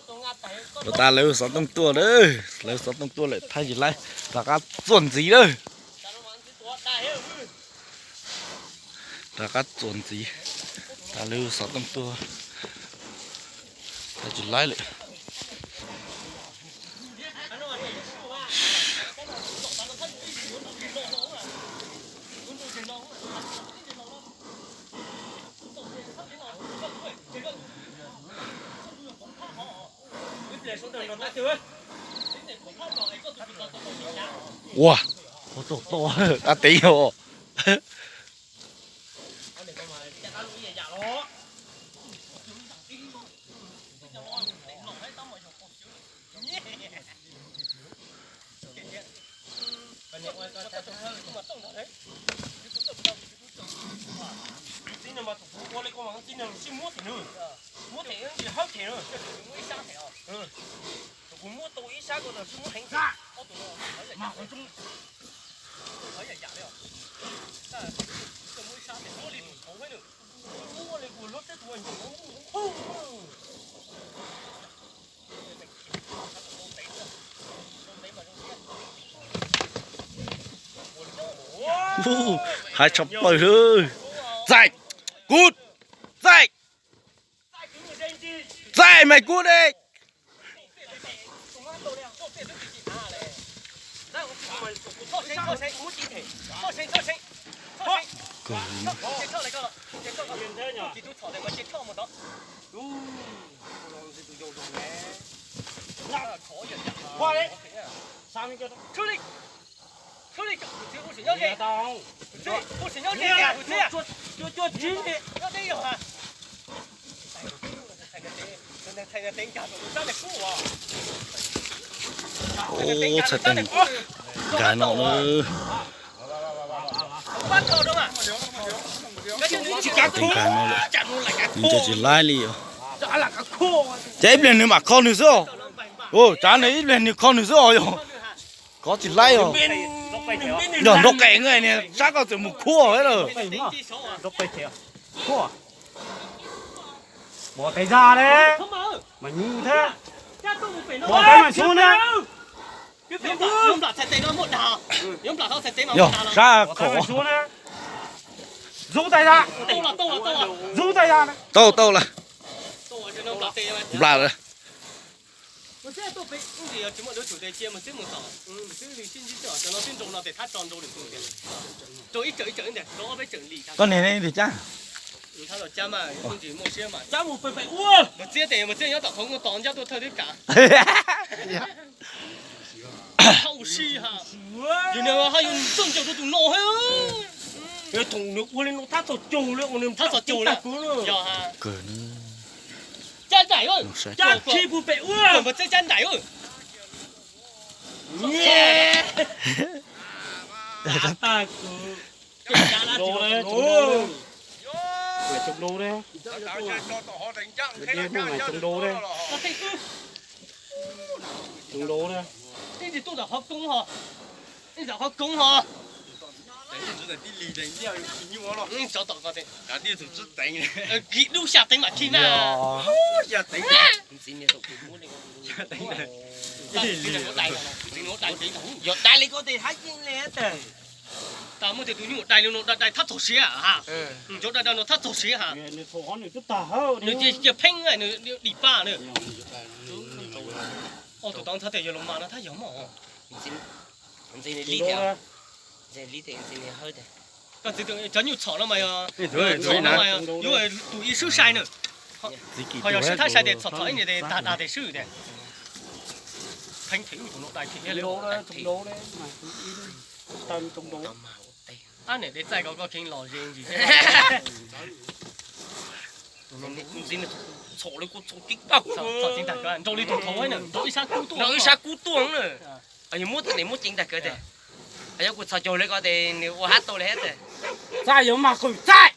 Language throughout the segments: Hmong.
Ua tas lawv xov tooj tuaj lawm, lawv xov tooj tuaj lawm, thaij tsis laib, rov qab txuas ntxiv lawm. Rov qab txuas ntxiv, tas lawv xov tooj tuaj, thaij tsis laib lawm. Ua, ua tau to, dab teb os. Txiv neej mas tus kuv ua li koj mas txiv neej sib muab them nws, muab them tsis hawb them nws. Tus kuv muab tau ib sab ko sib muab heev, ob tug no mas qhov tseeb, qhov yam yam li os. Muab ib sab them muab li tus qhauv thiab nws, muab li kuv lub teb tus ua ncaus. Hais tshaj plaws li. Txaij, kub, txaij, txaij, mej kub de. Ub, txhais tes nkag no na. Txhais tes nkag no lawm, nws nco tsis laib li os. Ces ib pliag nws mam kho nws xwb os. Ua tsav nws ib pliag nws kho nws xwb os yog. Kho tsis laib os. Yog nrog qe nqe niag sab koj txawm mus khuab lawm. Pov tes zaj ne, mas nyuj thiab. Pov tes mas xyoob ne. Yog sab khov. Zub tais zaj, zub tais zaj. Tau tau lawm. Nplas lawm. Koj niag ne tias cab. Yus niag ho yus txawj ncaws rau tus no thiab. Thoom nws ua li no thab txog caug li, ua li thab txog caug li. Cab nraim, cab tshib pug pem ua, npawg txiab cab nraim. Tsis tuaj tom qhov koob ho, ib tom qhov koob ho. Kis dub xya teev mam khi na. Yog dai li koj tes hab yeej li tas. Muaj tias tus nyuj dai li no dai thab txog siav ha. Cov dai dai no thab txog siav ha. Nws cia pheeb nws dim paj na. Tus tod ntxhab tias yog los mas no thab yog mog. Koj txiv cov nyuj txhom no mas yog, txhom no mas yuav tus ib swb sai na. Ho yog swb thab sai tes txhom txhom ib niag tes tag dag tes swb tias. Pheeb them tus no dai them thiab li. Ab niam dev txaij ko koj kheev los ze ntsis thiab. Txhom li kuj txhom ceev tag, txhom ceev tag kawg, nraug li tus thaud na, nraug ib sab kub tuaj, nraug ib sab kub tuaj na. Yog muab tes muab ceev tag kawg tes. Yog kuv txhom caug li ko tes nws ua hab tau li hab tes. Txaij yuav mag qwj txaij,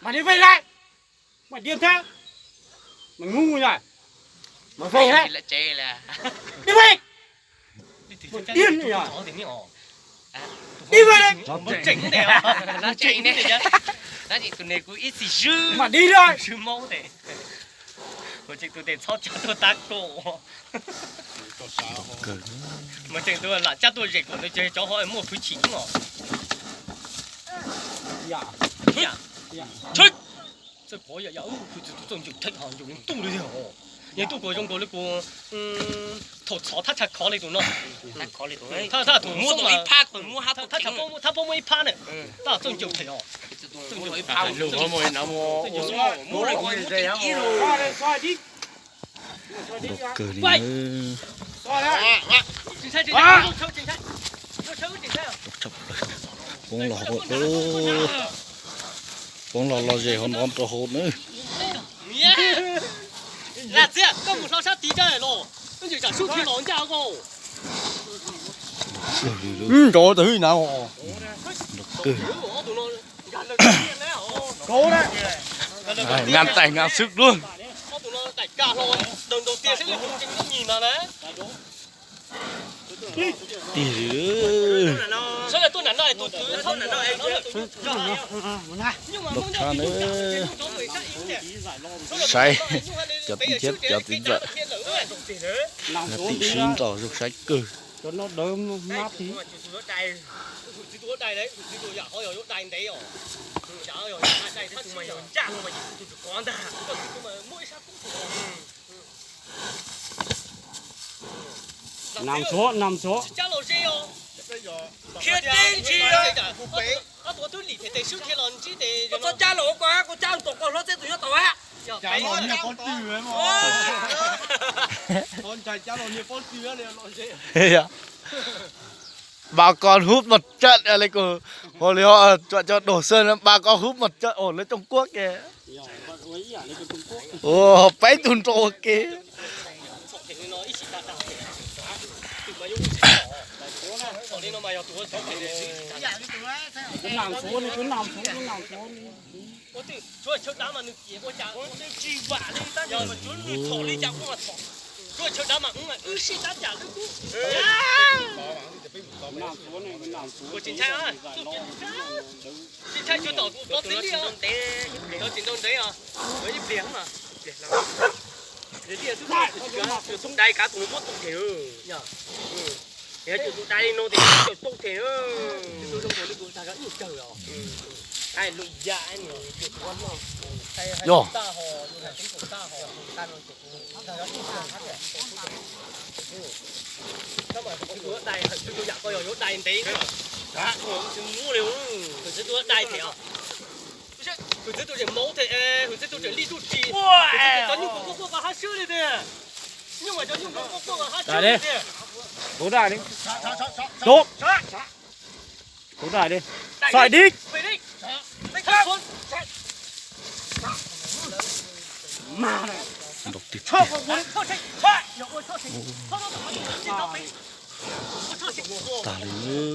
mas li vej lawm, mas diam thiab, mas ngu yom, mas vej lawm, li vej. Ib vej ne, tus ne kuv ib txhis swb mas dim lawm. Tseem tus tes txhob cab tuaj tab kom. Mas tseem tus lam cab tuaj zem kom tus cov ho muaj hwj chim os. Txawj pov yam yam, txawj ncaws theem ho ncaws ntuj li tiag os. Yog tuaj kuv zoo nkaus li kuv thaum txhov thaj tsam khov li tus no. Thaj thaj thaum muab ib phab, thaj thaj poob muab ib phab na. Tab txawj ncaws theem os. Nrov kawg li. Poob los, poob los los zem hauv no rau hauv na. Nrov tas hwj na. Nrov kawg. Ngan tais ngan xwb luaj. Tig li. Loj tshaj na. Saib cov txiv ntxawm, tim sib nraus zoo saib kawg. Nam suav, nam suav. Khiav teb ntsis. Koj txhob cab los ua koj, koj cab tom koj hlob txeb tus nyob tau a. Bà con húp mặt trận, à, lấy cô, hồi đó, à, cho, cho Đồ Sơn, bà con húp mặt trận ổn lấy Trung Quốc kìa. Ồ, peb tug nrau ua ke. Tsis ntshai, tsis ntshai, tsis tom kuv txob txiv li os. Tsis nrau ntev os, ib pliag mas. Dai kav tus muab tau them. Yog tus dai li no ces cawm tau them. Yog. Hwm txiv tub dai them os. Hwm txiv tub dai them, hwm txiv tub tseem maub them, hwm txiv tub tseem lij ntuj ris. Hwm txiv tub cov nyuj kua quaj quaj nqa hab swb li tiag. Nyuj mas cov nyuj kua quaj nqa hab swb li tiag. Tus dai li. Tus dai li. Xoay đi. Nrau tiag tiag. Tag li.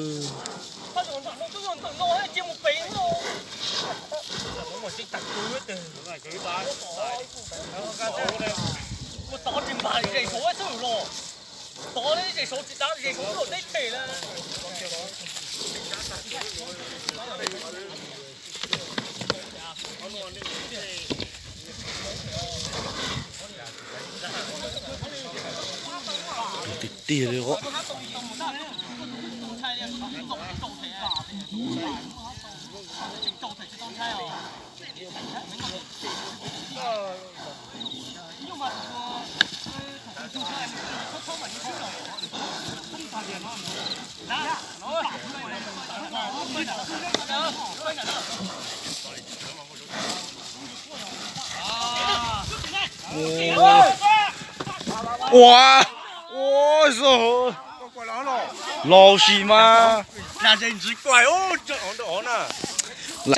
Tiag tiag li os. Ua, ua, laus sis mas.